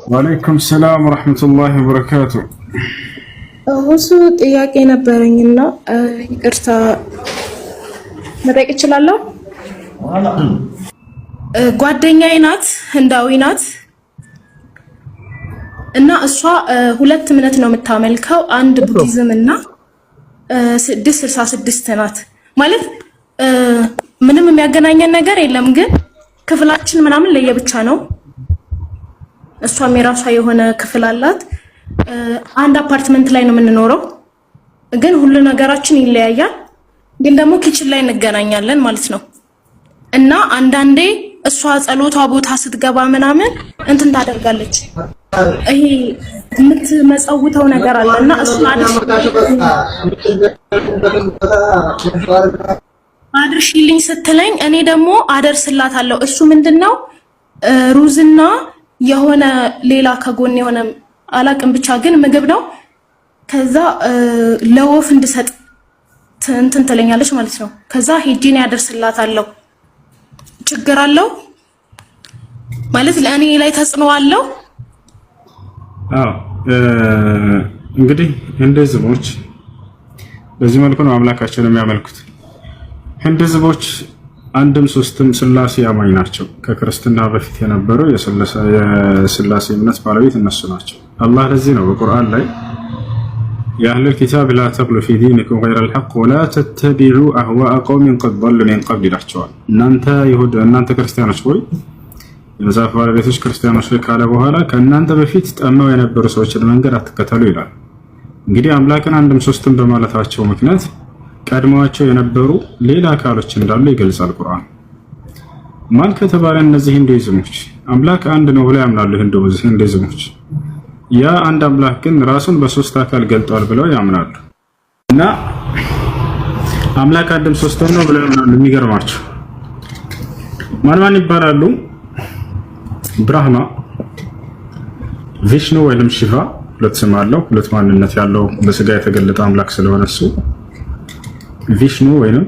وعليكم السلام ورحمة الله وبركاته። እሱ ጥያቄ ነበረኝና ይቅርታ መጠየቅ እችላለሁ? ጓደኛዬ ናት፣ ህንዳዊ ናት እና እሷ ሁለት እምነት ነው የምታመልከው፣ አንድ ቡዲዝም እና 666 ናት። ማለት ምንም የሚያገናኘን ነገር የለም፣ ግን ክፍላችን ምናምን ለየብቻ ነው። እሷም የራሷ የሆነ ክፍል አላት። አንድ አፓርትመንት ላይ ነው የምንኖረው፣ ግን ሁሉ ነገራችን ይለያያል። ግን ደግሞ kitchen ላይ እንገናኛለን ማለት ነው። እና አንዳንዴ እሷ ጸሎቷ ቦታ ስትገባ ምናምን እንትን ታደርጋለች። ይሄ የምትመጸውተው ነገር አለ እና እሱን አድርሺልኝ ስትለኝ እኔ ደግሞ አደርስላታለሁ። እሱ ምንድነው ሩዝና የሆነ ሌላ ከጎን የሆነ አላቅም ብቻ ግን ምግብ ነው። ከዛ ለወፍ እንድሰጥ እንትን ትለኛለች ማለት ነው። ከዛ ሄጄን ያደርስላታለሁ። ችግር አለው ማለት ለእኔ ላይ ተጽዕኖ አለው? አዎ፣ እንግዲህ ህንድ ህዝቦች በዚህ መልኩ ነው አምላካቸውን የሚያመልኩት። ህንድ ህዝቦች አንድም ሶስትም ስላሴ አማኝ ናቸው። ከክርስትና በፊት የነበሩ የስላሴ እምነት ባለቤት እነሱ ናቸው። አላህ ለዚህ ነው በቁርአን ላይ يا أهل الكتاب لا تغلوا في دينكم غير الحق ولا تتبعوا أهواء قوم قد ضلوا من قبل ይላቸዋል። እናንተ ይሁድ፣ እናንተ ክርስቲያኖች ሆይ፣ የመጽሐፍ ባለቤቶች ክርስቲያኖች ሆይ ካለ በኋላ ከእናንተ በፊት ጠመው የነበሩ ሰዎችን መንገድ አትከተሉ ይላል። እንግዲህ አምላክን አንድም ሶስትም በማለታቸው ምክንያት ቀድመዋቸው የነበሩ ሌላ አካሎች እንዳሉ ይገልጻል ቁርአን። ማን ከተባለ እነዚህ ሂንዱይዝሞች አምላክ አንድ ነው ብለው ያምናሉ። ሂንዱይዝሞች ያ አንድ አምላክ ግን ራሱን በሶስት አካል ገልጧል ብለው ያምናሉ። እና አምላክ አንድም ሶስትም ነው ብለው ያምናሉ። የሚገርማቸው ማን ማን ይባላሉ? ብራህማ፣ ቪሽኑ ወይንም ሽቫ፣ ሁለት ስም አለው፣ ሁለት ማንነት ያለው በስጋ የተገለጠ አምላክ ስለሆነ እሱ ቪሽኑ ወይንም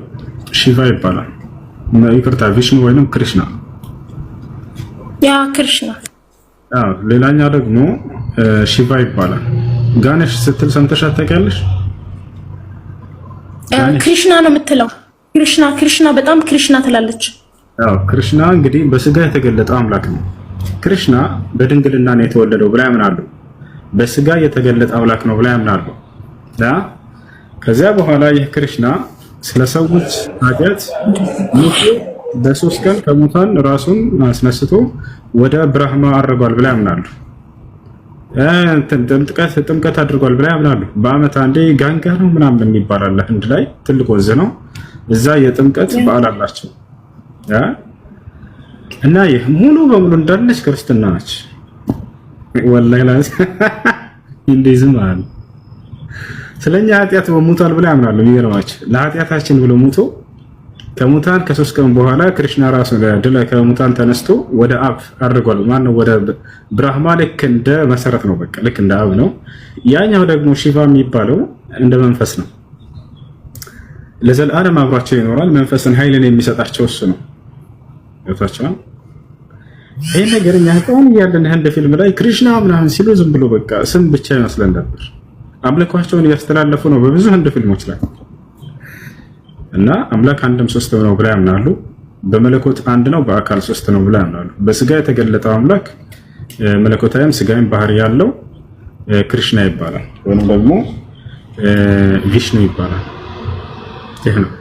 ሺቫ ይባላል። ይቅርታ፣ ቪሽኑ ወይንም ክሪሽና። Yeah፣ ክሪሽና። አዎ፣ ሌላኛው ደግሞ ሺቫ ይባላል። ጋኔሽ ስትል ሰምተሽ ታውቂያለሽ? ክሪሽና ነው የምትለው። ክሪሽና፣ ክሪሽና፣ በጣም ክሪሽና ትላለች። አዎ፣ ክሪሽና እንግዲህ በስጋ የተገለጠ አምላክ ነው። ክሪሽና በድንግልና ነው የተወለደው ብላ ያምናሉ። በስጋ የተገለጠ አምላክ ነው ብላ ያምናሉ። ከዚያ በኋላ ይህ ክሪሽና ስለ ሰዎች ኃጢአት በ3 ቀን ከሙታን ራሱን አስነስቶ ወደ ብራህማ አድርጓል ብላ ያምናሉ። ጥምቀት አድርጓል ብላ ያምናሉ። በአመት አንዴ ጋንጋ ነው ምናምን የሚባል አለ፣ ህንድ ላይ ትልቅ ወንዝ ነው። እዛ የጥምቀት በዓል አላቸው። እና ይህ ሙሉ በሙሉ እንዳለች ክርስትና ነች። ወላሂ ሂንዱይዝም አለ ስለኛ ኃጢአት ሞቷል ብላ ያምናሉ። የሚገርማቸው ለኃጢአታችን ብሎ ሙቶ ከሙታን ከ3 ቀን በኋላ ክሪሽና ራሱ ድለ ከሙታን ተነስቶ ወደ አብ አድርጓል። ማነው ወደ ብራህማ፣ ልክ እንደ መሰረት ነው። በቃ ልክ እንደ አብ ነው። ያኛው ደግሞ ሺቫ የሚባለው እንደ መንፈስ ነው። ለዘላለም አብሯቸው ይኖራል። መንፈስን ኃይልን የሚሰጣቸው እሱ ነው። ገብቷቸዋል። ይህ ነገር እኛ ህፃን እያለን ህንድ ፊልም ላይ ክሪሽና ምናምን ሲሉ ዝም ብሎ በቃ ስም ብቻ ይመስለን ነበር። አምልኳቸውን እያስተላለፉ ነው በብዙ ህንድ ፊልሞች ላይ። እና አምላክ አንድም ሶስት ነው ብላ ያምናሉ። በመለኮት አንድ ነው፣ በአካል ሶስት ነው ብላ ያምናሉ። በስጋ የተገለጠው አምላክ መለኮታዊም ስጋዊም ባህሪ ያለው ክሪሽና ይባላል፣ ወይም ደግሞ ቪሽኑ ይባላል። ይህ ነው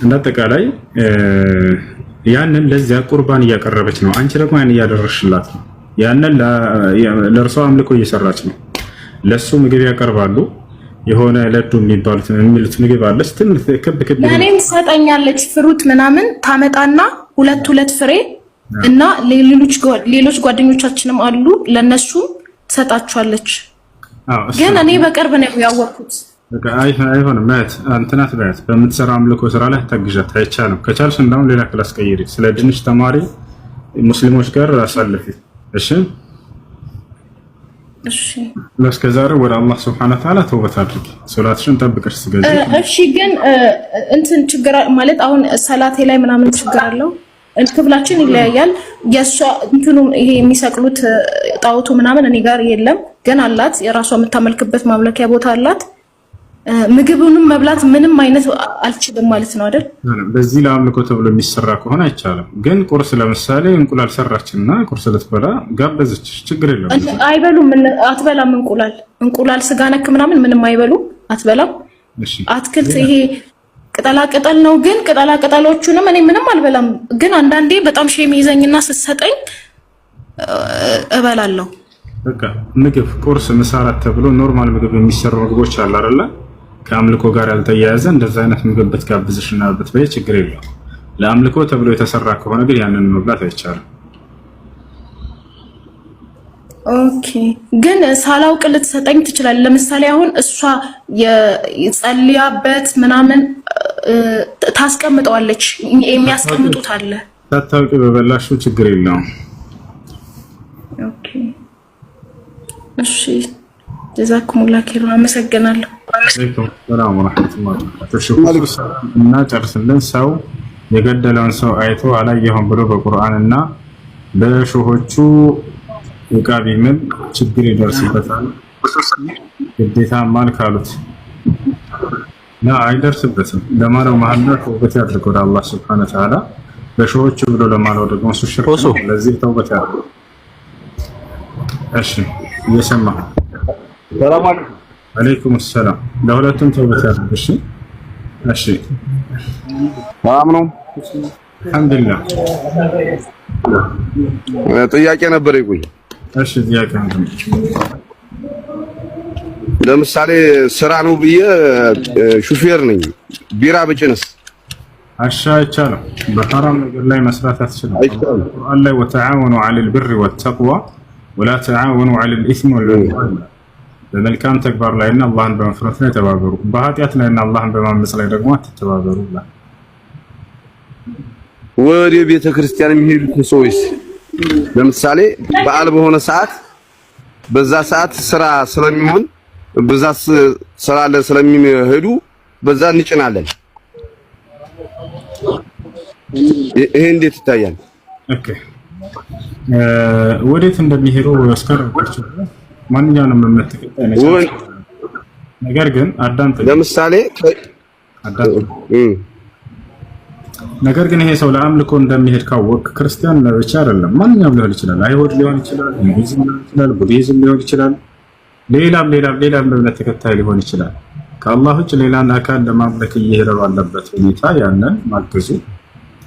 እንደ አጠቃላይ። ያንን ለዚያ ቁርባን እያቀረበች ነው። አንቺ ደግሞ ያን እያደረግሽላት ነው። ያንን ለእርሷ አምልኮ እየሰራች ነው። ለእሱ ምግብ ያቀርባሉ። የሆነ ለዱ የሚባሉት የሚሉት ምግብ አለች። ትንሽ ክብ ክብ። ለእኔም ትሰጠኛለች። Fruit ምናምን ታመጣና ሁለት ሁለት ፍሬ እና ሌሎች ጓደኞቻችንም አሉ፣ ለነሱም ትሰጣቸዋለች። ግን እኔ በቅርብ ነው ያወቅኩት። አይሆንም ማለት እንትናት በያት፣ በምትሰራ አምልኮ ስራ ላይ ታግዣት፣ አይቻልም። ከቻልሽ እንዳውም ሌላ class ቀይሪ። ስለ ድንች ተማሪ ሙስሊሞች ጋር አሳልፊ። እሺ። እሺ። እስከዛሬ ወደ አላህ ስብሐነ ወተዓላ ተውበት አድርጊ። ሶላትሽን ጠብቀሽ ስገጂ። እሺ። ግን እንትን ችግር ማለት አሁን ሰላቴ ላይ ምናምን ችግር አለው። ክፍላችን ይለያያል። የእሷ እንትኑ ይሄ የሚሰቅሉት ጣዖቱ ምናምን እኔ ጋር የለም፣ ግን አላት። የራሷ የምታመልክበት ማምለኪያ ቦታ አላት። ምግቡንም መብላት ምንም አይነት አልችልም ማለት ነው አይደል? በዚህ ለአምልኮ ተብሎ የሚሰራ ከሆነ አይቻልም። ግን ቁርስ ለምሳሌ እንቁላል ሰራችና ቁርስ ልትበላ ጋበዘች፣ ችግር የለውም። አይበሉም፣ አትበላም። እንቁላል ስጋ ነክ ምናምን ምንም አይበሉም፣ አትበላም። አትክልት ይሄ ቅጠላ ቅጠል ነው፣ ግን ቅጠላ ቅጠሎቹንም እኔ ምንም አልበላም። ግን አንዳንዴ በጣም shame ይዘኝና ስትሰጠኝ እበላለሁ። በቃ ምግብ ቁርስ፣ ምሳ፣ እራት ተብሎ normal ምግብ የሚሰሩ ምግቦች አሉ አይደለ? ከአምልኮ ጋር ያልተያያዘ እንደዛ አይነት ምግብ ብትጋብዝሽ እና ብትበይ ችግር የለውም። ለአምልኮ ተብሎ የተሰራ ከሆነ ግን ያንን መብላት አይቻልም። Okay፣ ግን ሳላውቅ ልትሰጠኝ ትችላለህ። ለምሳሌ አሁን እሷ የጸልያበት ምናምን ታስቀምጠዋለች፣ የሚያስቀምጡት አለ። ሳታውቂ በበላሽው ችግር የለውም። Okay፣ እሺ፣ ጀዛኩሙላህ ኸይር፣ አመሰግናለሁ። አለይኩም ሰላም ወራህመቱላሂ ወበረካቱህ። እና ጨርስልን። ሰው የገደለውን ሰው አይቶ አላየሁም ብሎ በቁርአን እና በሾሆቹ ዕቃ ቢምል ችግር ይደርስበታል። ግዴታ ማል ካሉት ላ አይደርስበትም። ለማለው መሀላ ተውበት ያድርግ ወደ አላህ ስብሐነ ወተዓላ። በሾሆቹ ብሎ ለማለው ደግሞ እሱ ሽርክ ነው። ለዚህ ተውበት ያድርግ። እሺ፣ እየሰማህ ሰላም አለይኩም። አለይኩም ሰላም። ለሁለቱም ተውበት ያድርግ። እሺ፣ እሺ፣ ሰላም ነው። አልሐምዱሊላህ። ጥያቄ ነበር ይቆይ። እሺ፣ ጥያቄ ምንድን ነው? ለምሳሌ ስራ ነው ብዬ ሹፌር ነኝ፣ ቢራ ብጭንስ? አሻ አይቻልም። በሐራም ነገር ላይ መስራት አትችልም። አይቻልም። ቁርአን ላይ وتعاونوا على البر والتقوى ولا تعاونوا على الإثم والعدوان፣ በመልካም ተግባር ላይና አላህን በመፍራት ላይ ተባበሩ፣ በኃጢአት ላይና አላህን በማመፅ ላይ ደግሞ አትተባበሩ ብሏል። ወደ ቤተ ክርስቲያን የሚሄዱት ሰዎች ለምሳሌ በዓል በሆነ ሰዓት በዛ ሰዓት ስራ ስለሚሆን በዛ ስራ ስለሚሄዱ በዛ እንጭናለን። ይሄ እንዴት ይታያል? Okay፣ ወዴት እንደሚሄዱ እስካላወቃቸው ማንኛውንም እምነት ተከታይ ነች። ነገር ግን አዳምጠኝ፣ ለምሳሌ አዳምጠኝ። ነገር ግን ይሄ ሰው ለአምልኮ እንደሚሄድ ካወቅ ክርስቲያን ብቻ አይደለም፣ ማንኛውም ሊሆን ይችላል። አይሁድ ሊሆን ይችላል፣ ሂንዱይዝም ሊሆን ይችላል፣ ቡዲዝም ሊሆን ይችላል፣ ሌላም ሌላም ሌላም እምነት ተከታይ ሊሆን ይችላል። ከአላህ ውጭ ሌላን አካል ለማምለክ እየሄደ ባለበት ሁኔታ ያንን ማገዙ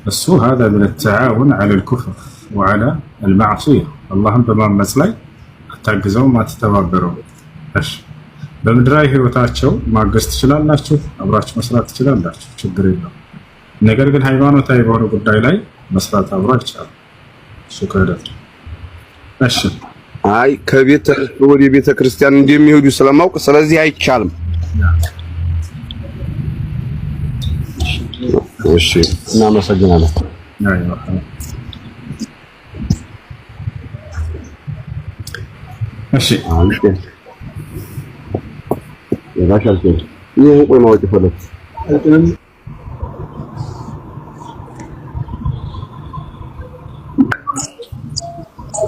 እሱ هذا من التعاون على الكفر وعلى المعصية፣ አላህን በማመፅ ላይ አታግዘውም፣ አትተባበረውም። እሺ፣ በምድራዊ ህይወታቸው ማገዝ ትችላላችሁ፣ አብራችሁ መስራት ትችላላችሁ፣ ችግር የለውም። ነገር ግን ሃይማኖታዊ በሆነ ጉዳይ ላይ መስራት አብሮ አይቻልም። እሱ ክህደት ነው። እሺ፣ አይ ከቤት ተነስቶ ወደ ቤተ ክርስቲያን እንደሚሄዱ ስለማውቅ ስለዚህ አይቻልም። እሺ፣ እናመሰግናለን። እሺ፣ ይህ ቆይ ማወቅ የፈለኩት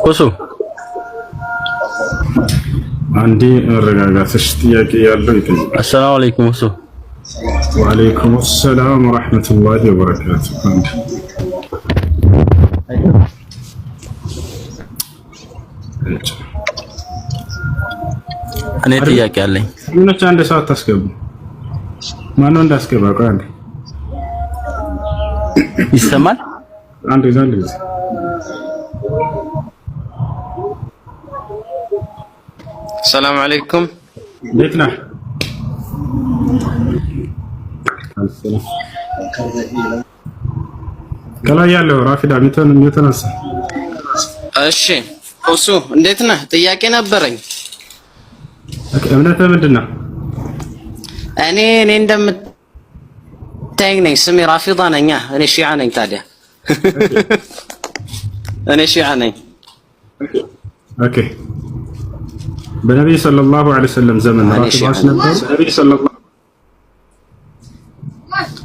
እሱ አንዴ መረጋጋት። እሺ፣ ጥያቄ ያለው ይጠይቃል። አሰላሙ አለይኩም እሱ። ወአለይኩም ሰላም ወራህመቱላሂ ወበረካቱ። እኔ ጥያቄ አለኝ። ምኖች አንድ ሰዓት ታስገቡ። ማነው እንዳስገባ? ቆይ አንዴ ይሰማል? አንድ ጊዜ አንድ ጊዜ። ሰላም አለይኩም። እንዴት ነህ? ከላይ ያለው ራፊዳ የተነሳ። እሺ እሱ እንዴት ነህ? ጥያቄ ነበረኝ። እምነትህ ምንድን ነው? እኔ እንደምታየኝ ነኝ። ስሜ ራፊዳ ነኝ። እኔ ሺዓ ነኝ። ታዲያ እኔ ሺዓ ነኝ። Okay፣ በነቢይ ሰለላሁ ዐለይሂ ወሰለም ዘመን ራፊዳዎች ነበሩ?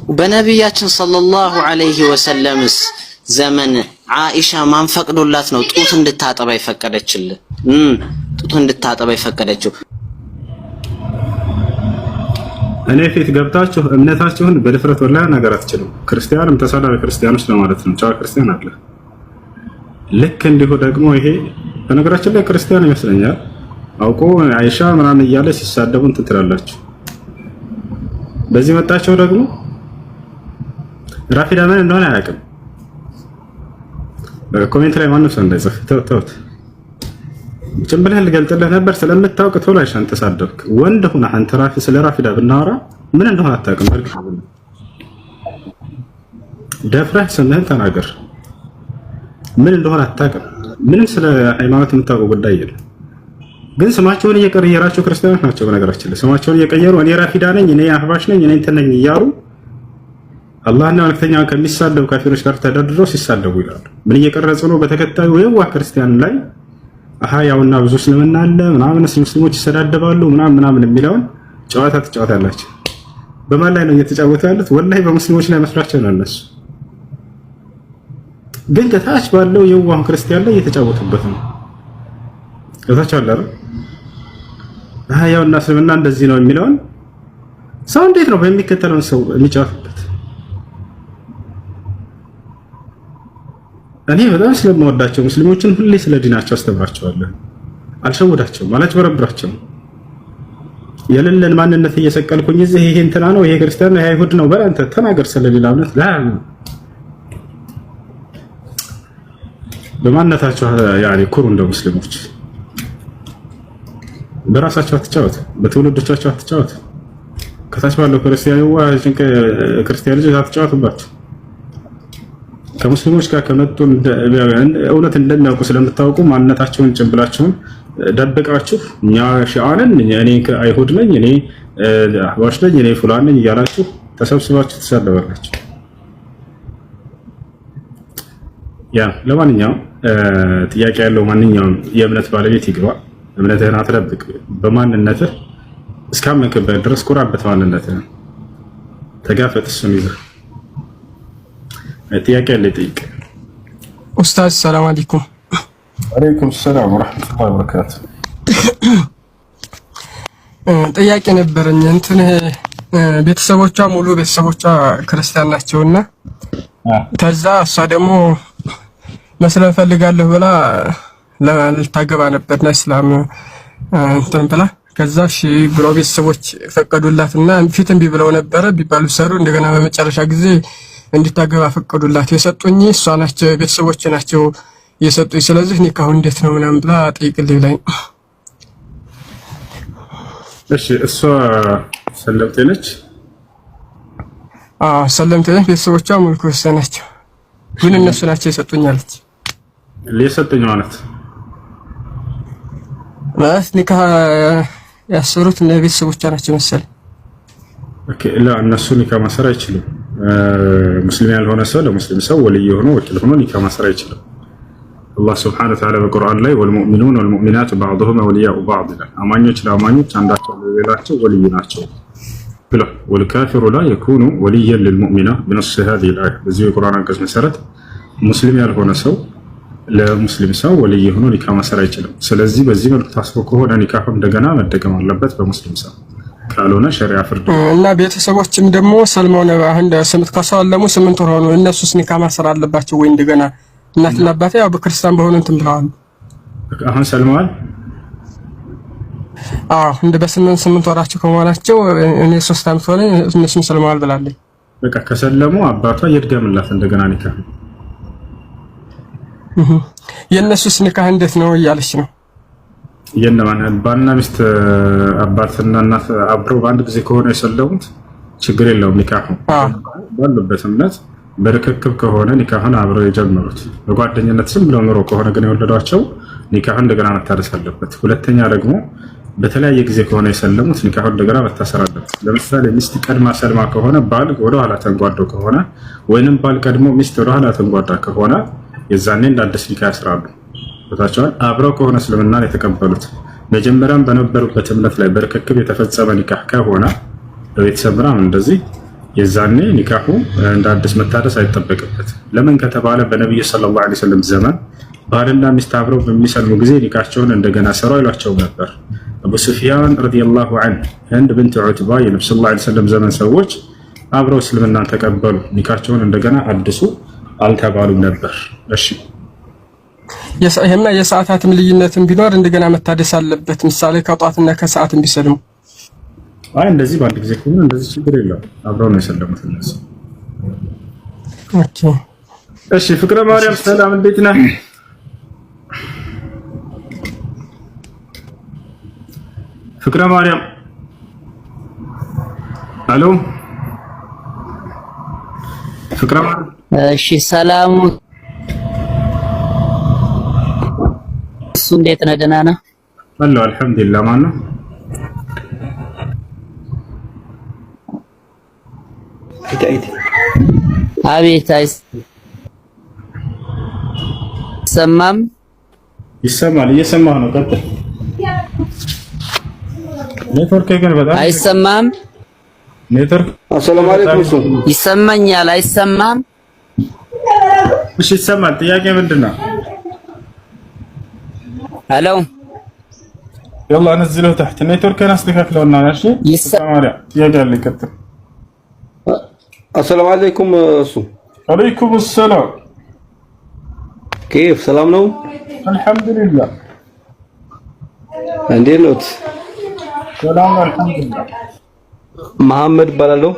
በነቢያችን ሰለላሁ ዐለይሂ ወሰለምስ ዘመን ዓኢሻ ማን ፈቅዶላት ነው ጡት እንድታጠባ የፈቀደችልህ? ጡት እንድታጠባ የፈቀደችው? እኔ ፊት ገብታችሁ እምነታችሁን በድፍረት ወላሂ ነገር አትችሉም። ክርስቲያንም ተሳዳቢ ክርስቲያኖች ለማለት ነው። ጨዋ ክርስቲያን አለ። ልክ እንዲሁ ደግሞ ይሄ በነገራችን ላይ ክርስቲያን ይመስለኛል አውቆ አይሻ ምናምን እያለ ሲሳደቡ እንትን ትላላችሁ። በዚህ መጣቸው ደግሞ ራፊዳ ምን እንደሆነ አያውቅም። Comment ላይ ማንም ሰው እንዳይጽፍ ተውት። ጭንብልህ ልገልጥልህ ነበር ስለምታውቅ ቶሎ አይሻን ተሳደብክ። ወንድ ሁነህ አንተ ራፊ ስለ ራፊዳ ብናወራ ምን እንደሆነ አታውቅም። በእርግጥ ደፍረህ ስምህን ተናገር። ምን እንደሆነ አታውቅም። ምንም ስለ ሃይማኖት የምታውቀው ጉዳይ የለም። ግን ስማቸውን እየቀየራቸው ክርስቲያኖች ናቸው። በነገራችን ላይ ስማቸውን እየቀየሩ እኔ ራፊዳ ነኝ፣ እኔ አህባሽ ነኝ፣ እኔ እንትን ነኝ እያሉ አላህና መልክተኛውን ከሚሳደቡ ካፊሮች ጋር ተደርድረው ሲሳደቡ ይላሉ። ምን እየቀረጹ ነው? በተከታዩ የዋህ ክርስቲያን ላይ አሃ ያውና ብዙ እስልምና አለ ምናምን ሙስሊሞች ይሰዳደባሉ ምናምን ምናምን የሚለውን ጨዋታ ትጫወታላችሁ። በማን ላይ ነው እየተጫወቱ ያሉት? ወላሂ በሙስሊሞች ላይ መስሏቸው ነው እነሱ። ግን ከታች ባለው የዋህ ክርስቲያን ላይ እየተጫወቱበት ነው። ከታች አለ አይደል? አሃ ያውና እስልምና እንደዚህ ነው የሚለውን ሰው እንዴት ነው በሚከተለውን ሰው የሚጫወትበት? እኔ በጣም ስለምወዳቸው ሙስሊሞችን ሁሌ ስለ ዲናቸው አስተምራቸዋለሁ። አልሸውዳቸውም፣ አላጭበረብራቸውም። የሌለን ማንነት እየሰቀልኩኝ እዚህ ይሄ እንትና ነው፣ ይሄ ክርስቲያን ነው፣ ይሄ አይሁድ ነው በል አንተ ተናገር ስለሌላ እምነት። በማንነታቸው ያኔ ኩሩ እንደ ሙስሊሞች በራሳቸው አትጫወት፣ በትውልዶቻቸው አትጫወት። ከታች ባለው ክርስቲያን ክርስቲያን ልጆች አትጫወትባቸው። ከሙስሊሞች ጋር ከመጡ እውነት እንደሚያውቁ ስለምታውቁ ማንነታቸውን ጭንብላቸውን ደብቃችሁ እኛ ሺዓ ነን፣ እኔ አይሁድ ነኝ፣ እኔ አህባሽ ነኝ፣ እኔ ፉላን ነኝ እያላችሁ ተሰብስባችሁ ትሳደባላችሁ። ያ ለማንኛውም ጥያቄ ያለው ማንኛውም የእምነት ባለቤት ይግባ። እምነትህን አትደብቅ። በማንነትህ እስካመንክበት ድረስ ኩራበት። ማንነትህን ተጋፈጥ። እሱን ይዘህ ጥያቄ ያለ ይጠይቅ። ኡስታዝ ሰላም አለይኩም። አለይኩም ሰላም ወረሕመቱላሂ ወበረካቱ። ጥያቄ ነበረኝ። እንትን ቤተሰቦቿ ሙሉ ቤተሰቦቿ ክርስቲያን ናቸውና ከዛ እሷ ደግሞ መስለም ፈልጋለሁ ብላ ልታገባ ነበርና እስላም እንትን ብላ ከዛ እሺ ብለው ቤተሰቦች ፈቀዱላትና ፊት እምቢ ብለው ነበረ ቢባሉ ሰሩ። እንደገና በመጨረሻ ጊዜ እንድታገባ ፈቀዱላት። የሰጡኝ እሷ ናቸው፣ ቤተሰቦች ናቸው የሰጡኝ። ስለዚህ ኒካሁ እንዴት ነው ምናምን ብላ ጠይቅልኝ ብላኝ። እሺ እሷ ሰለምቴ ነች? አዎ ሰለምቴ ነች። ቤተሰቦቿ ሙሉ ክርስቲያን ናቸው፣ ግን እነሱ ናቸው የሰጡኝ አለች። የሰጡኝ ማለት ማለት ኒካህ ያሰሩት እነ ቤተሰቦቿ ናቸው መሰለኝ። Okay لا እነሱ ኒካ ማሰር አይችሉም። ሙስሊም ያልሆነ ሰው ለሙስሊም ሰው ወልይ ሆኖ ወኪል ሆኖ ኒካ ማሰር አይችልም። አላህ ስብሐነ ወተዓላ በቁርአን ላይ والمؤمنون والمؤمنات بعضهم أولياء بعض ይላል። አማኞች ለአማኞች አንዳቸው ለሌላቸው ወልይ ናቸው ብሏል። والكافر لا يكون وليا للمؤمنة بنص هذه الآية። በዚሁ የቁርአን አንቀጽ መሰረት ሙስሊም ያልሆነ ሰው ለሙስሊም ሰው ወልይ ሆኖ ኒካ ማሰር አይችልም። ስለዚህ በዚህ መልኩ ታስቦ ከሆነ ኒካሁ እንደገና መደገም አለበት በሙስሊም ሰው፣ ካልሆነ ሸሪዓ ፍርድ እና ቤተሰቦችም ደግሞ ሰልመው ነው አሁን ስምንት ከሰለሙ 8 ወር ሆኑ። እነሱስ ኒካ ማሰር አለባቸው ወይ? እንደገና እናትና አባቴ ያው በክርስቲያን በሆኑ እንትን ብለዋል። አሁን ሰልመዋል። አዎ እንደ በስምንት ስምንት ወራቸው ከመሆናቸው እኔ 3 ዓመት ሆነ፣ እነሱም ሰልመዋል ብላለች። በቃ ከሰለሙ አባቷ ይድገምላት እንደገና ኒካ። የእነሱስ ኒካህ እንዴት ነው እያለች ነው። የእነማን? ባልና ሚስት አባትና እናት አብረው በአንድ ጊዜ ከሆነ የሰለሙት ችግር የለውም። ኒካሁ ባሉበት እምነት በርክክብ ከሆነ ኒካሁን አብረው የጀመሩት፣ በጓደኝነት ዝም ብለው ኑሮ ከሆነ ግን የወለዷቸው ኒካሁን እንደገና መታደስ አለበት። ሁለተኛ ደግሞ በተለያየ ጊዜ ከሆነ የሰለሙት ኒካሁን እንደገና መታሰር አለበት። ለምሳሌ ሚስት ቀድማ ሰልማ ከሆነ ባል ወደኋላ ተንጓዶ ከሆነ ወይንም ባል ቀድሞ ሚስት ወደኋላ ተንጓዳ ከሆነ የዛኔ እንደ አዲስ ኒካ ያስራሉ። ቦታቸዋል አብረው ከሆነ እስልምናን የተቀበሉት መጀመሪያም በነበሩበት እምነት ላይ በርክክብ የተፈጸመ ኒካህ ከሆነ በቤተሰብ ምናምን እንደዚህ የዛኔ ኒካሑ እንደ አዲስ መታደስ አይጠበቅበትም። ለምን ከተባለ በነቢዩ صلى الله عليه وسلم ዘመን ባልና ሚስት አብረው በሚሰልሙ ጊዜ ኒካቸውን እንደገና ሰሩ አይሏቸውም ነበር። አቡ ሱፊያን رضي الله عنه፣ ህንድ ብንት ዑትባ የነቢ صلى الله عليه وسلم ዘመን ሰዎች አብረው እስልምናን ተቀበሉ። ኒካቸውን እንደገና አድሱ አልተባሉም ነበር። እሺ። ይሄማ የሰዓታትም ልዩነትም ቢኖር እንደገና መታደስ አለበት። ምሳሌ ከጧትና ከሰዓትም ቢሰልሙ። አይ፣ እንደዚህ በአንድ ጊዜ ከሆነ እንደዚህ ችግር የለውም። አብረው ነው የሰለሙት እነዚህ። Okay። እሺ፣ ፍቅረ ማርያም ሰላም፣ እንዴት ነህ? ፍቅረ ማርያም፣ አሎ፣ ፍቅረ ማርያም። እሺ፣ ሰላሙ እሱ እንዴት ነህ? ደህና ነህ? አለሁ፣ አልሐምዱሊላህ። ማን ነው? አቤት፣ አይሰማም? ይሰማል፣ እየሰማህ ነው። ቀጥል። ኔትወርክ ግን በጣም አይሰማም? ኔትወርክ السلام عليكم እሱ። ይሰማኛል። አይሰማም? እሺ፣ ይሰማል። ጥያቄ ምንድን ነው? Hello። يلا نزله تحت። ኔትወርክን አስተካክለውና እሺ። ማርያም ጥያቄ አለ፣ ቀጥል። السلام عليكم እሱ። عليكم السلام። كيف ሰላም ነው? አልሐምዱሊላህ። እንዴት ነዎት? ሰላም ነው፣ አልሐምዱሊላህ። መሐመድ እባላለሁ።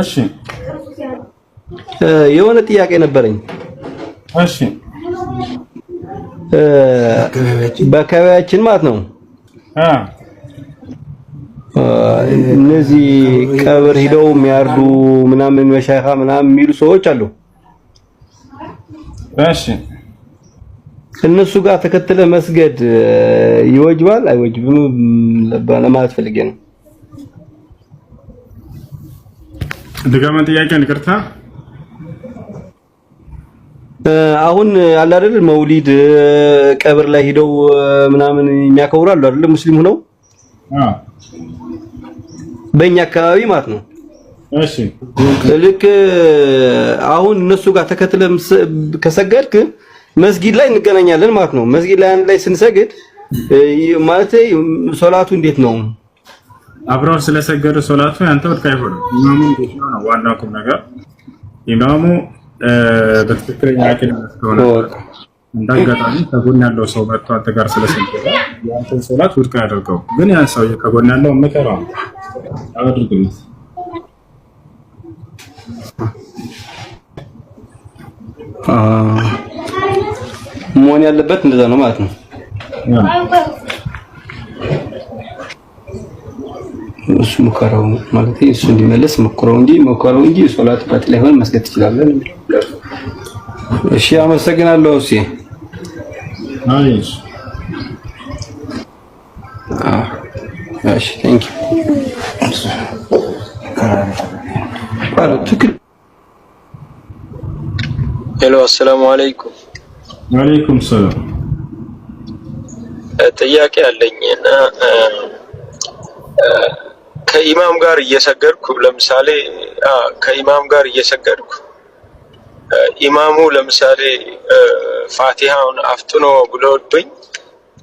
እሺ። የሆነ ጥያቄ ነበረኝ። እሺ። በአካባቢያችን ማለት ነው እነዚህ ቀብር ሂደው የሚያርዱ ምናምን መሻይኻ ምናምን የሚሉ ሰዎች አሉ። እሺ። እነሱ ጋር ተከትለ መስገድ ይወጅባል አይወጅብም ለማለት ፈልጌ ነው። ድገመን ጥያቄን፣ ይቅርታ። አሁን አለ አይደል መውሊድ ቀብር ላይ ሂደው ምናምን የሚያከብሩ አሉ አይደል ሙስሊም ሆነው በእኛ አካባቢ ማለት ነው። እሺ። ልክ አሁን እነሱ ጋር ተከትለ ከሰገድክ መስጊድ ላይ እንገናኛለን ማለት ነው። መስጊድ ላይ አንድ ላይ ስንሰግድ ማለት ሶላቱ እንዴት ነው? አብረው ስለሰገዱ ሶላቱ ያንተ ውድቅ አይሆንም። ኢማሙ እንዴት ነው ነው ዋናው ቁም ነገር። ኢማሙ በትክክለኛ አቂዳ እስከሆነ እንዳጋጣሚ ከጎን ያለው ሰው መጥቶ አንተ ጋር ስለሰገደ የአንተን ሶላት ውድቅ አያደርገው። ግን ያን ሰውዬ ከጎን ያለው ምከረው፣ አድርግለት። መሆን ያለበት እንደዛ ነው ማለት ነው። እሱ ሙከራው ማለት እሱ እንዲመለስ ሞክረው እንጂ ሶላት ባጢል አይሆን፣ መስገድ ትችላለህ። እሺ፣ አመሰግናለሁ። እሺ። አይሽ። እሺ፣ thank you። ትክክል። Hello፣ السلام عليكم። وعليكم السلام። ጥያቄ አለኝ እና ከኢማም ጋር እየሰገድኩ ለምሳሌ ከኢማም ጋር እየሰገድኩ ኢማሙ ለምሳሌ ፋቲሃውን አፍጥኖ ብሎብኝ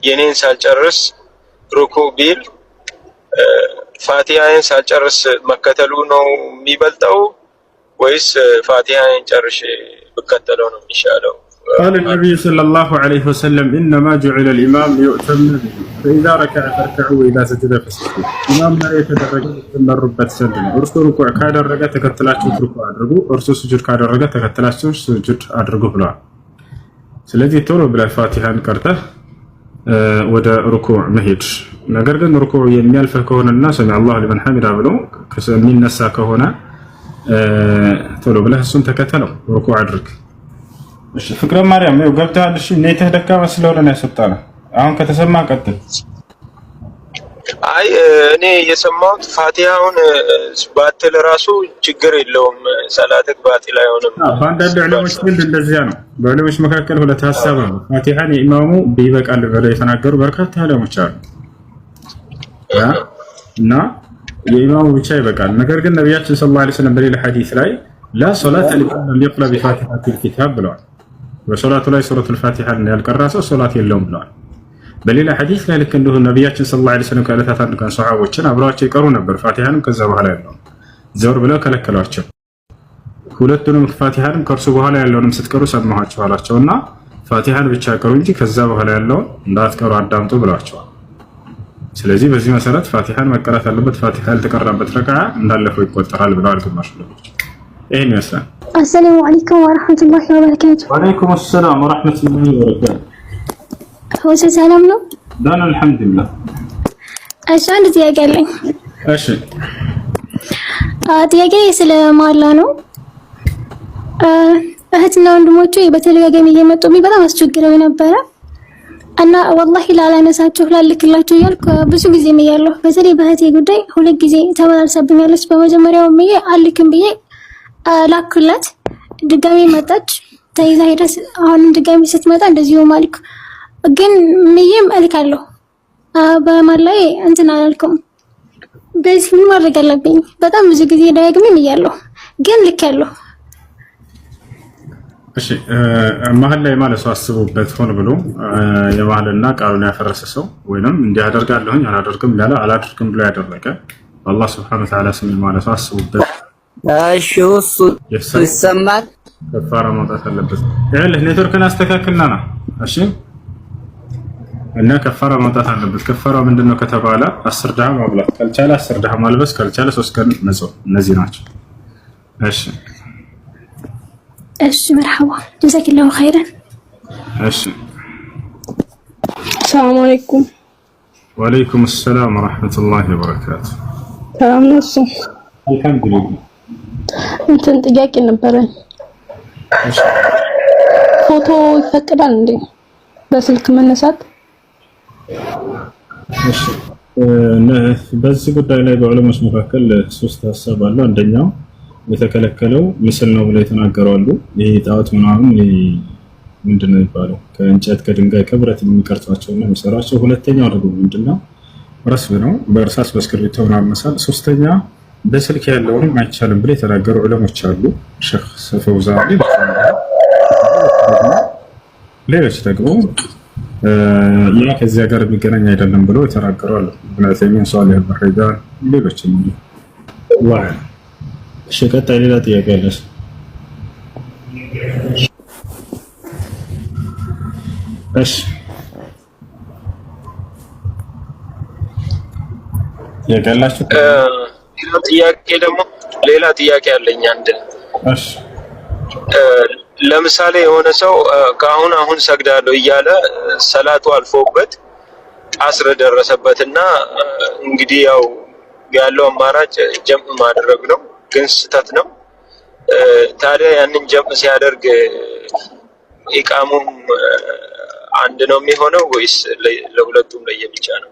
የኔን ሳልጨርስ ሩኩ ቢል ፋቲሃዬን ሳልጨርስ መከተሉ ነው የሚበልጠው ወይስ ፋቲሃዬን ጨርሼ ብከተለው ነው የሚሻለው? قال النبي صلى الله عليه وسلم: إنما جعل الإمام ليؤتم به، فإذا ركع فاركعوا وإذا سجد فاسجدوا። ኢማም ላይ የተደረገ የምትመሩበት ዘንድ ነው። እርሱ ሩኩዕ ካደረገ ተከትላችሁ ሩኩዕ አድርጉ፣ እርሱ ስጁድ ካደረገ ተከትላችሁ ስጁድ አድርጉ ብለዋል። ስለዚህ ቶሎ ብለህ ፋቲሃን ቀርተህ ወደ ሩኩዕ መሄድ። ነገር ግን ሩኩዕ የሚያልፍህ ከሆነና سمع الله لمن حمده ብሎ የሚነሳ ከሆነ ቶሎ ብለህ እሱን ተከተለው፣ ሩኩዕ አድርግ። እሺ፣ ፍቅረ ማርያም፣ ይኸው ገብተሃል። እሺ፣ ኔትህ ደካማ ስለሆነ ነው ያስወጣነው። አሁን ከተሰማ ቀጥል። አይ፣ እኔ የሰማሁት ፋቲሃውን ባትል ራሱ ችግር የለውም፣ ሰላትህ ባጢል አይሆንም። በአንዳንድ ዑለሞች ዘንድ እንደዚያ ነው። በዑለሞች መካከል ሁለት ሀሳብ አሉ። ፋቲሃን የኢማሙ ቢበቃል ብለው የተናገሩ በርካታ ዑለሞች አሉ እና የኢማሙ ብቻ ይበቃል። ነገር ግን ነቢያችን صلى الله عليه وسلم በሌላ ሐዲስ ላይ لا صلاة لمن لم يقرأ بفاتحة الكتاب ብለዋል። በሶላቱ ላይ ሱረቱል ፋቲሓን ያልቀራ ሰው ሶላት የለውም ብለዋል። በሌላ ሐዲስ ላይ ልክ እንዲሁ ነቢያችን صلى الله عليه وسلم ከዕለታት አንድ ቀን ሰሓቦችን አብረዋቸው ይቀሩ ነበር። ፋቲሓንም ከዛ በኋላ ያለውን ዘወር ብለው ከለከሏቸው። ሁለቱንም ፋቲሓንም ከእርሱ በኋላ ያለውንም ስትቀሩ ሰማኋቸው አሏቸው እና ፋቲሓን ብቻ ቀሩ እንጂ ከዛ በኋላ ያለውን እንዳትቀሩ አዳምጡ ብለዋቸዋል። ስለዚህ በዚህ መሰረት ፋቲሓን መቀራት አለበት። ፋቲሓ ያልተቀራበት ረክዓ እንዳለፈው ይቆጠራል ብለዋል ግማሽ ዑለሞች። ይህን ይመስላል። السلام عليكم ورحمة الله وبركاته። وعليكم السلام ورحمة الله وبركاته። ሁሴ ሰላም ነው? ደህና الحمد لله። እሺ አንድ ጥያቄ አለኝ። እሺ። ጥያቄ ስለ መሃላ ነው። እህትና ወንድሞቹ በተደጋጋሚ እየመጡብኝ በጣም አስቸግረው ነበረ እና والله ላላነሳችሁ ላልክላችሁ እያልኩ ብዙ ጊዜ ምያለሁ። በተለይ በእህቴ ጉዳይ ሁለት ጊዜ ተመላልሳብኛለች። በመጀመሪያው ምዬ አልክም ብዬ ላኩላት፣ ድጋሚ መጣች ተይዛ ሄዳ፣ አሁንም ድጋሚ ስትመጣ እንደዚሁ ማልኩ። ግን ምዬም እልካለሁ በመሃል ላይ እንትን አላልኩም። በዚህ ምን ማድረግ አለብኝ? በጣም ብዙ ጊዜ ደጋግሜ ምያለሁ፣ ግን ልኬያለሁ። እሺ፣ መሀል ላይ ማለት ሰው አስቦበት ሆን ብሎ የመሀልና ቃሉን ያፈረሰ ሰው ወይንም እንዲህ አደርጋለሁኝ አላደርግም ያለ አላደርግም ብሎ ያደረገ አላህ سبحانه وتعالى ስም ማለት ሰው አስቦበት እሺ፣ እሱ ይሰማል። ከፋራ ማውጣት አለበት። ይኸውልህ ኔትወርክን አስተካክልና ና። እሺ፣ እና ከፋራ ማውጣት አለበት። ከፋራ ምንድነው ከተባለ 10 ድሃ ማብላት ካልቻለ 10 ድሃ ማልበስ ካልቻለ 3 ቀን መጾም፣ እነዚህ ናቸው። እሺ። እሺ مرحبا جزاك الله خيرا። እሺ። السلام عليكم። وعليكم السلام ورحمة الله وبركاته። ሰላም ነው። እሱ الحمد لله። እንትን ጥያቄ ነበረኝ። ፎቶ ይፈቅዳል እንዴ በስልክ መነሳት? እሺ፣ በዚህ ጉዳይ ላይ በዑለሞች መካከል ሶስት ሀሳብ አለ። አንደኛው የተከለከለው ምስል ነው ብለው የተናገሩ አሉ። ይህ ጣዖት ምናምን ምንድን ነው የሚባለው ከእንጨት ከድንጋይ ከብረት የሚቀርጿቸው እና የሚሰሯቸው። ሁለተኛው ደግሞ ምንድነው رسم ነው፣ በእርሳስ በእስክሪብቶ ምናምን መሳል። ሶስተኛ በስልክ ያለውንም አይቻልም ብለው የተናገሩ ዑለሞች አሉ። ሼኽ ፈውዛን፣ ሌሎች ደግሞ ያ ከዚያ ጋር የሚገናኝ አይደለም ብሎ የተናገሩ አሉ። ኢብኑ ዑሰይሚን፣ ሷሊህ አልበሒዳን፣ ሌሎችም። እሺ፣ ቀጣይ ሌላ ጥያቄ አለሽ? እሺ፣ ጥያቄ አላችሁ? ሌላ ጥያቄ ደግሞ ሌላ ጥያቄ አለኝ አንድ። እሺ። ለምሳሌ የሆነ ሰው ከአሁን አሁን ሰግዳለሁ እያለ ሰላቱ አልፎበት አስር ደረሰበትና እንግዲህ ያው ያለው አማራጭ ጀምዕ ማድረግ ነው፣ ግን ስህተት ነው። ታዲያ ያንን ጀምዕ ሲያደርግ ኢቃሙም አንድ ነው የሚሆነው ወይስ ለሁለቱም ለየብቻ ነው?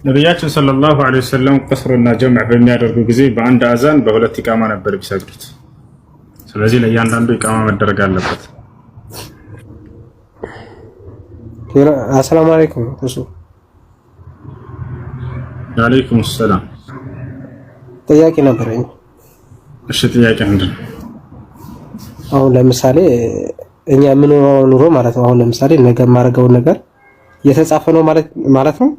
ነቢያችን صلى الله عليه وسلم ቀስርና ጀምዕ በሚያደርጉ ጊዜ በአንድ አዛን በሁለት ኢቃማ ነበር ቢሰግዱት። ስለዚህ ለእያንዳንዱ ኢቃማ መደረግ አለበት። السلام عليكم እሱ። وعليكم السلام። ጥያቄ ነበረኝ። እሺ፣ ጥያቄ ምንድን ነው? አሁን ለምሳሌ እኛ የምንኖረው ኑሮ ማለት ነው። አሁን ለምሳሌ ነገ የማደርገውን ነገር የተጻፈ ነው ማለት ነው።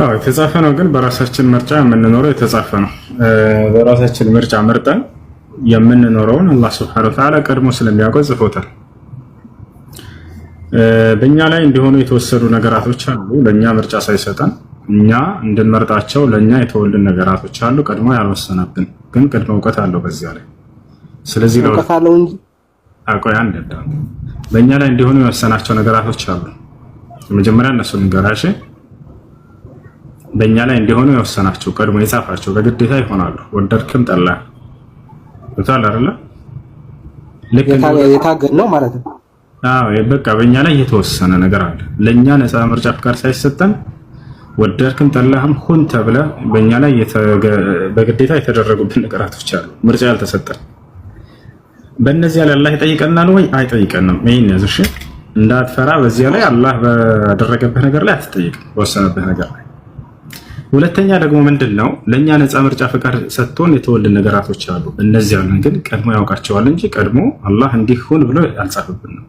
አዎ የተጻፈ ነው፣ ግን በራሳችን ምርጫ የምንኖረው የተጻፈ ነው። በራሳችን ምርጫ መርጠን የምንኖረውን አላህ سبحانه وتعالى ቀድሞ ስለሚያውቀው ጽፎታል። በእኛ ላይ እንዲሆኑ የተወሰዱ ነገራቶች አሉ። ለእኛ ምርጫ ሳይሰጠን እኛ እንድንመርጣቸው ለእኛ የተወልን ነገራቶች አሉ። ቀድሞ ያልወሰነብን ግን ቅድመ እውቀት አለው በዚያ ላይ። ስለዚህ እውቀት አለው እንጂ ቆይ አንድ በእኛ ላይ እንዲሆኑ የወሰናቸው ነገራቶች አሉ። የመጀመሪያ እነሱ ንገራሽ። በእኛ ላይ እንዲሆኑ የወሰናቸው ቀድሞ የጻፋቸው በግዴታ ይሆናሉ። ወደድክም ጠላ ገብቶሃል አይደለ? ልክ የታገድ ነው ማለት ነው። አዎ በቃ በእኛ ላይ የተወሰነ ነገር አለ። ለእኛ ነፃ ምርጫ ፍቃድ ሳይሰጠን ወደድክም ጠላህም ሁን ተብለ በእኛ ላይ በግዴታ የተደረጉብን ነገራቶች አሉ። ምርጫ ያልተሰጠን በእነዚያ ላይ አላህ ይጠይቀናል ወይ አይጠይቀንም? ይሄን ያዝ እሺ፣ እንዳትፈራ። በዚያ ላይ አላህ ባደረገብህ ነገር ላይ አትጠይቅም፣ በወሰነብህ ነገር ላይ። ሁለተኛ ደግሞ ምንድን ነው ለእኛ ነፃ ምርጫ ፈቃድ ሰጥቶን የተወልን ነገራቶች አሉ። እነዚያን ግን ቀድሞ ያውቃቸዋል እንጂ ቀድሞ አላህ እንዲሁን ብሎ አልጻፈብንም።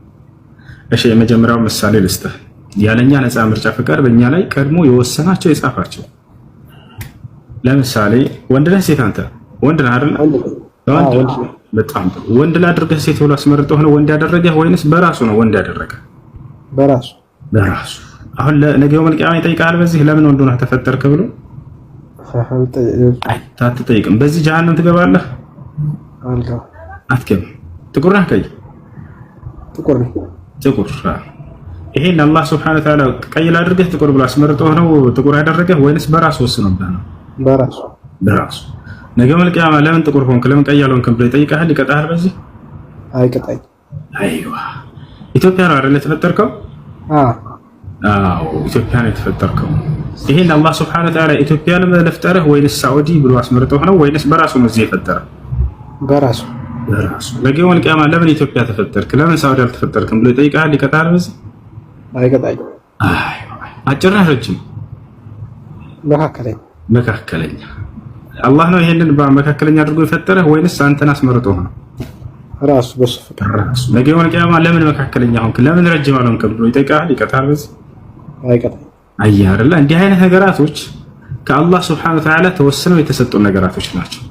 እሺ የመጀመሪያው ምሳሌ ልስጥህ። ያለኛ ነፃ ምርጫ ፈቃድ በእኛ ላይ ቀድሞ የወሰናቸው የጻፋቸው። ለምሳሌ ወንድ ነህ ሴት? አንተ ወንድ ነህ አይደል? ወንድ። በጣም ጥሩ። ወንድ ላድርገህ ሴት ብሎ አስመርጦህ ነው ወንድ ያደረገህ ወይንስ በራሱ ነው ወንድ ያደረገህ? በራሱ። በራሱ። አሁን ነገ يوم القيامة ይጠይቃል። በዚህ ለምን ወንድ ሆነህ ተፈጠርክ ብሎ አትጠይቅም። በዚህ ጀሃነም ትገባለህ? አትገባም። ጥቁር ነህ ቀይ? ጥቁር ነው። ጥቁር። ይሄን አላህ سبحانه وتعالى ቀይ ላድርገህ ጥቁር ብሎ አስመርጦህ ነው ጥቁር ያደረገህ ወይንስ በራሱ ወስኖብህ ነው? በራሱ። በራሱ። ነገ يوم القيامة ለምን ጥቁር ሆንክ ለምን ቀይ አልሆንክም ብሎ ይጠይቅሃል? ይቀጣሃል? በዚህ አይቀጣኝ። أيوه፣ ኢትዮጵያ ነው አይደል የተፈጠርከው? አዎ፣ ኢትዮጵያ ነው የተፈጠርከው። ይሄን አላህ سبحانه وتعالى ኢትዮጵያን ለፍጠረህ ወይንስ ሳዑዲ ብሎ አስመርጦህ ነው ወይንስ በራሱ ነው እዚህ የፈጠረ? በራሱ። በራሱ። ነገ يوم القيامة ለምን ኢትዮጵያ ተፈጠርክ ለምን ሳዑዲ አልተፈጠርክም ብሎ ይጠይቅሃል? ይቀጣሃል? በዚህ አይቀጣኝ። አጭር ነህ ረጅም? መካከለኛ። መካከለኛ። አላህ ነው ይሄንን በመካከለኛ አድርጎ የፈጠረህ ወይንስ አንተን አስመርጦህ ነው? ራሱ በሱ ፍቃድ። ራሱ። ነገ يوم القيامة ለምን መካከለኛ ሆንክ ለምን ረጅም አልሆንክም ብሎ ይጠይቅሃል? ይቀጣሃል? በዚህ አይቀጣኝ። አየህ አይደለ? እንዲህ አይነት ነገራቶች ከአላህ سبحانه وتعالى ተወስነው የተሰጡ ነገራቶች ናቸው።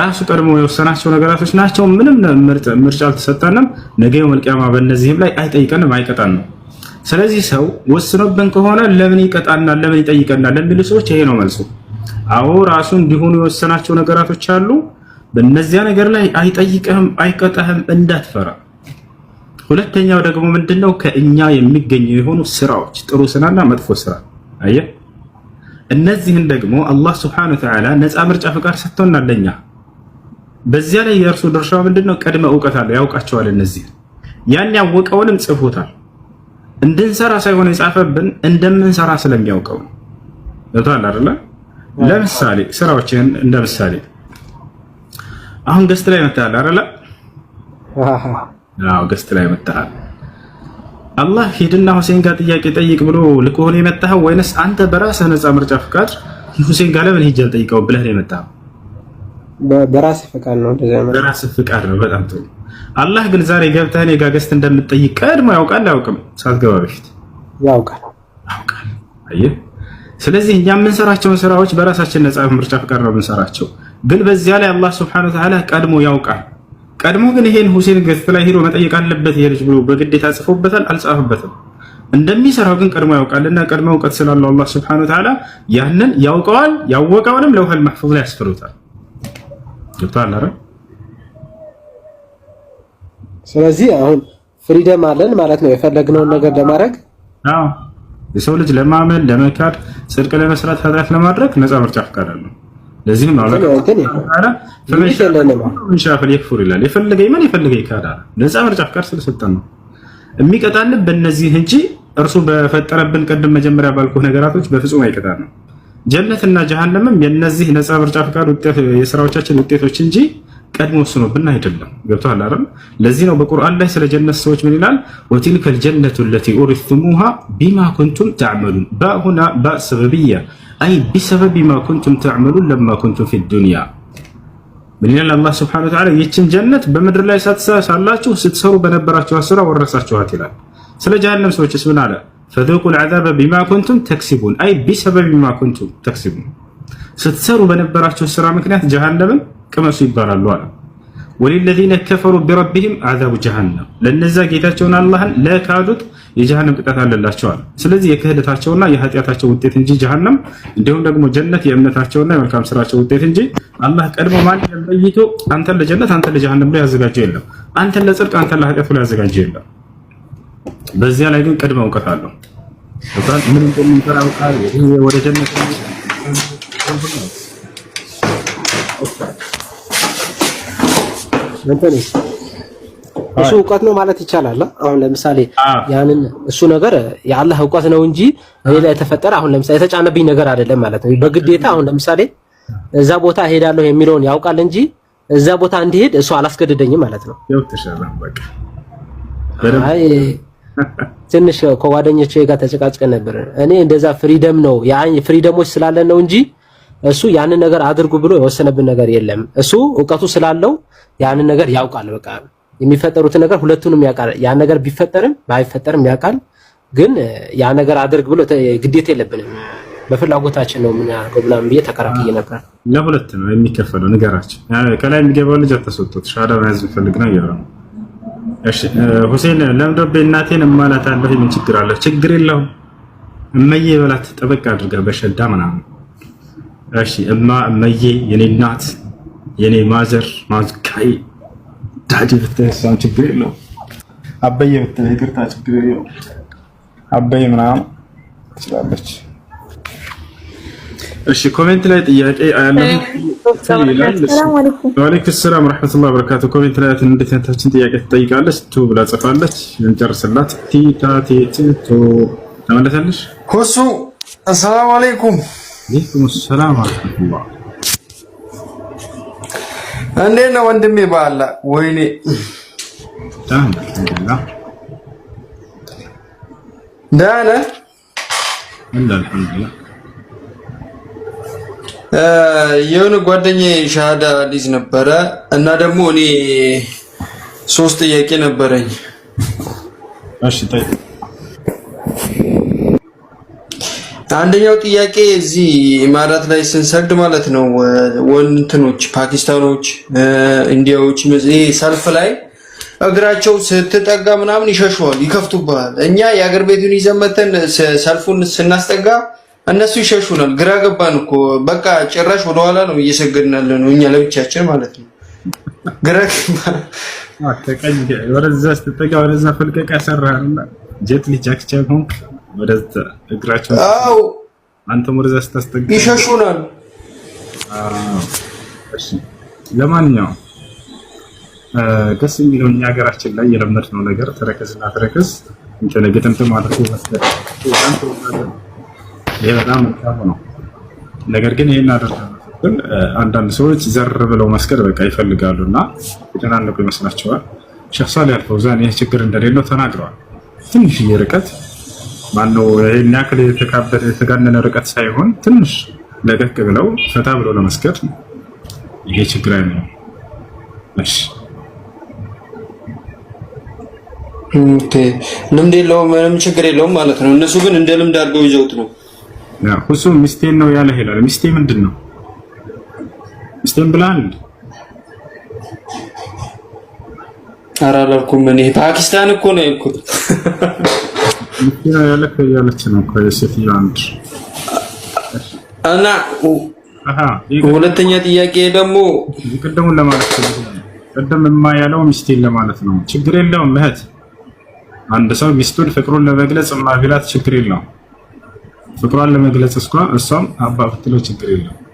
ራሱ ቀድሞ የወሰናቸው ነገራቶች ናቸው። ምንም ምርጫ አልተሰጠንም። ነገ يوم القيامة በእነዚህም ላይ አይጠይቀንም፣ አይቀጣንም። ስለዚህ ሰው ወስኖብን ከሆነ ለምን ይቀጣናል፣ ለምን ይጠይቀናል ለሚሉ ሰዎች ይሄ ነው መልሱ። አዎ፣ ራሱ እንዲሆኑ የወሰናቸው ነገራቶች አሉ። በእነዚያ ነገር ላይ አይጠይቅህም፣ አይቀጣህም፣ እንዳትፈራ። ሁለተኛው ደግሞ ምንድነው? ከእኛ የሚገኙ የሆኑ ስራዎች፣ ጥሩ ስራና መጥፎ ስራ። አየህ፣ እነዚህን ደግሞ አላህ سبحانه وتعالى ነፃ ምርጫ ፈቃድ ሰጥቶናል ለኛ። በዚያ ላይ የእርሱ ድርሻው ምንድነው? ቅድመ እውቀት አለው፣ ያውቃቸዋል። እነዚህን ያን ያወቀውንም ጽፎታል። እንድንሰራ ሳይሆን የጻፈብን እንደምንሰራ ስለሚያውቀው ነው። ገብቶሃል አይደለ? ለምሳሌ ስራዎችን እንደ ምሳሌ አሁን guest ላይ መጥተሃል አይደለ? አዎ፣ guest ላይ መጥተሃል። አላህ ሂድና ሁሴን ጋር ጥያቄ ጠይቅ ብሎ ልኮህ ነው የመጣኸው ወይንስ አንተ በራስህ ነፃ ምርጫ ፍቃድ ሁሴን ጋር ለምን ሂጅ አልጠይቀው ብለህ ነው የመጣኸው? በራስህ ፍቃድ ነው እንደዚያ ማለት። በራስህ ፍቃድ ነው። በጣም ጥሩ። አላህ ግን ዛሬ ገብተህ እኔ ጋር guest እንደምትጠይቅ ቀድሞ ያውቃል አያውቅም? ሳትገባ በፊት ያውቃል። ያውቃል። አየህ። ስለዚህ እኛ የምንሰራቸውን ስራዎች በራሳችን ነፃ ምርጫ ፍቃድ ነው የምንሰራቸው። ግን በዚያ ላይ አላህ سبحانه وتعالى ቀድሞ ያውቃል። ቀድሞ ግን ይሄን ሁሴን guest ላይ ሄዶ መጠየቅ አለበት ይሄ ልጅ ብሎ በግዴታ ጽፎበታል? አልጻፈበትም። እንደሚሰራው ግን ቀድሞ ያውቃልና ቀድሞ እውቀት ስላለው አላህ سبحانه وتعالى ያንን ያውቀዋል። ያወቀውንም لوح المحفوظ ላይ ያስፍሩታል። ገብቶሃል አይደል? ስለዚህ አሁን freedom አለን ማለት ነው የፈለግነውን ነገር ለማድረግ። አዎ፣ የሰው ልጅ ለማመን፣ ለመካድ፣ ጽድቅ ለመስራት፣ ኃጢአት ለማድረግ ነፃ ምርጫ ፍቃድ አለው። ለዚህም ነው فمن شاء فليكفر ይላል። የፈለገ ይመን የፈለገ ይካድ አለ። ነፃ ምርጫ ፍቃድ ስለሰጠን ነው የሚቀጣልን በእነዚህ እንጂ እርሱ በፈጠረብን ቅድም መጀመሪያ ባልኩህ ነገራቶች በፍጹም አይቀጣን ነው። ጀነትና ጀሃነምም የነዚህ ነፃ ምርጫ ፍቃድ ውጤት የስራዎቻችን ውጤቶች እንጂ ቀድሞ ወስኖብን አይደለም። ገብቶሃል አይደል? ለዚህ ነው በቁርአን ላይ ስለ ጀነት ሰዎች ምን ይላል? وتلك الجنة التي أورثتموها بما كنتم تعملون። باء هنا باء سببية، أي بسبب ما كنتم تعملون لما كنتم في الدنيا። ምን ይላል አላህ سبحانه وتعالى? ይችን ጀነት በምድር ላይ ሳላችሁ ስትሰሩ በነበራችሁ ስራ ወረሳችኋት ይላል። ስለ ጀሃነም ሰዎችስ ምን አለ? فذوقوا العذاب بما كنتم تكسبون، أي بسبب ما كنتم تكسبون፣ ስትሰሩ በነበራችሁ ስራ ምክንያት ጀሃነምን ቅመሱ ይባላሉ አለ። وللذين كفروا بربهم عذاب جهنم፣ ለነዛ ጌታቸውን አላህን ለካዱት የጀሃነም ቅጣት አለላቸዋል። ስለዚህ የክህደታቸውና የኃጢአታቸው ውጤት እንጂ ጀሃነም፣ እንዲሁም ደግሞ ጀነት የእምነታቸውና የመልካም ስራቸው ውጤት እንጂ አላህ ቀድሞ ማንም ለይቶ አንተን ለጀነት አንተን ለጀሃነም ብሎ ያዘጋጀው የለም። አንተን ለጽድቅ አንተን ለኃጢአት ብሎ ያዘጋጀው የለም። በዚያ ላይ ግን ቅድመ እውቀት አለው። ምን እንደሚሰራ ያውቃል። ወደ ጀነት እንትን እሱ እውቀት ነው ማለት ይቻላል። አሁን ለምሳሌ ያንን እሱ ነገር የአላህ እውቀት ነው እንጂ እኔ ላይ የተፈጠረ አሁን ለምሳሌ የተጫነብኝ ነገር አይደለም ማለት ነው። በግዴታ አሁን ለምሳሌ እዛ ቦታ እሄዳለሁ የሚለውን ያውቃል እንጂ እዛ ቦታ እንዲሄድ እሱ አላስገደደኝም ማለት ነው። አይ ትንሽ ከጓደኞቼ ጋር ተጨቃጭቀን ነበር። እኔ እንደዛ freedom ነው freedom ኦች ስላለን ነው እንጂ እሱ ያንን ነገር አድርጉ ብሎ የወሰነብን ነገር የለም። እሱ እውቀቱ ስላለው ያንን ነገር ያውቃል። በቃ የሚፈጠሩትን ነገር ሁለቱንም ያውቃል። ያን ነገር ቢፈጠርም ባይፈጠርም ያውቃል። ግን ያ ነገር አድርግ ብሎ ግዴታ የለብንም፣ በፍላጎታችን ነው የምናደርገው ምናምን ብዬ ተከራክዬ ነበር። ለሁለት ነው የሚከፈለው፣ ንገራቸው። ከላይ የሚገባው ልጅ አታስወጡት። ሻሃዳ መያዝ የሚፈልግ ነው እያለ ነው። እሺ ሁሴን ለምዶቤ እናቴን እማላታለሁ። ምን ችግር አለ? ችግር የለውም። እመዬ በላት ጠበቅ አድርጋ በሸዳ ምናምን። እሺ እማ እመዬ፣ የኔ እናት፣ የኔ mother፣ ማዝካይ daddy ብትል እሷም ችግር የለውም። አበዬ ብትል ይቅርታ ችግር የለውም። አበይ ምናምን ትችላለች። እሺ comment ላይ ጥያቄ አያለሁ ይላል። ወአለይኩም ሰላም ወራህመቱላሂ ወበረካቱ። Comment ላይ እንዴት እህታችን ጥያቄ ትጠይቃለች። ቱ ብላ ጽፋለች። እንጨርስላት። ቲ ታ ቲ ቲ ቱ ተመለሰልሽ። ሁሱ አሰላሙ አለይኩም። አለይኩም ሰላም ወራህመቱላህ። እንዴት ነው ወንድሜ? በአላ ወይኔ አልሐምዱሊላህ ደህና ነህ? አልሐምዱሊላህ። የሆነ ጓደኛዬ ሻሃዳ ሊይዝ ነበረ እና ደግሞ እኔ ሶስት ጥያቄ ነበረኝ። እሺ ጠይቅ። አንደኛው ጥያቄ እዚህ ኢማራት ላይ ስንሰግድ ማለት ነው ወንትኖች ፓኪስታኖች፣ ኢንዲያዎች ይሄ ሰልፍ ላይ እግራቸው ስትጠጋ ምናምን ይሸሹዋል፣ ይከፍቱብሃል። እኛ የአገር ቤቱን ይዘን መተን ሰልፉን ስናስጠጋ እነሱ ይሸሹናል። ግራ ገባን እኮ በቃ ጭራሽ ወደኋላ ነው እየሰገድን ያለ ነው እኛ ለብቻችን ማለት ነው። ግራ ገባን። ከቀኝ ወደዛ ስትጠጋ ወደዛ ፈልቀቅ ያሰራሃልና ጀት ሊ ጃክ ቻን ሆንክ ወደዛ እግራቸው አዎ አንተም ወደዛ ስታስጠጋ ይሸሹናል። እሺ ለማንኛውም ደስ የሚለው እኛ ሀገራችን ላይ የለመድነው ነገር ተረከዝና ተረከዝ እንትን ግጥምጥም አድርጎ መስገድ ይሄ በጣም መልካም ነው። ነገር ግን ይሄን አደርጋለሁ ስትል አንዳንድ ሰዎች ዘር ብለው መስገድ በቃ ይፈልጋሉ እና የተጨናነቁ ይመስላቸዋል። ሼህ ሳሊህ አልፈውዛን ይህ ችግር እንደሌለው ተናግረዋል። ትንሽዬ ርቀት ማነው ይሄን ያክል የተካበደ የተጋነነ ርቀት ሳይሆን ትንሽ ለቀቅ ብለው ፈታ ብለው ለመስገድ ይሄ ችግር አይኖርም። እሺ Okay፣ ልምድ የለውም ምንም ችግር የለውም ማለት ነው። እነሱ ግን እንደ ልምድ አድርገው ይዘውት ነው። እሱ ሚስቴን ነው ያለህ ይላል። ሚስቴ ምንድን ነው? ሚስቴን ብለሃል? ኧረ አላልኩም። እኔ ፓኪስታን እኮ ነው ያልኩት። ሚስቴ ነው ያለህ እያለች ነው እኮ የሴትዮዋ አንድ እና ሁለተኛ ጥያቄ ደግሞ ቅድሙን ለማለት ቅድም እማ ያለው ሚስቴን ለማለት ነው። ችግር የለውም እህት፣ አንድ ሰው ሚስቱን ፍቅሩን ለመግለጽ እማ ቢላት ችግር የለውም። ፍቅሯን ለመግለጽ እሷም አባ ብትለው ችግር የለውም።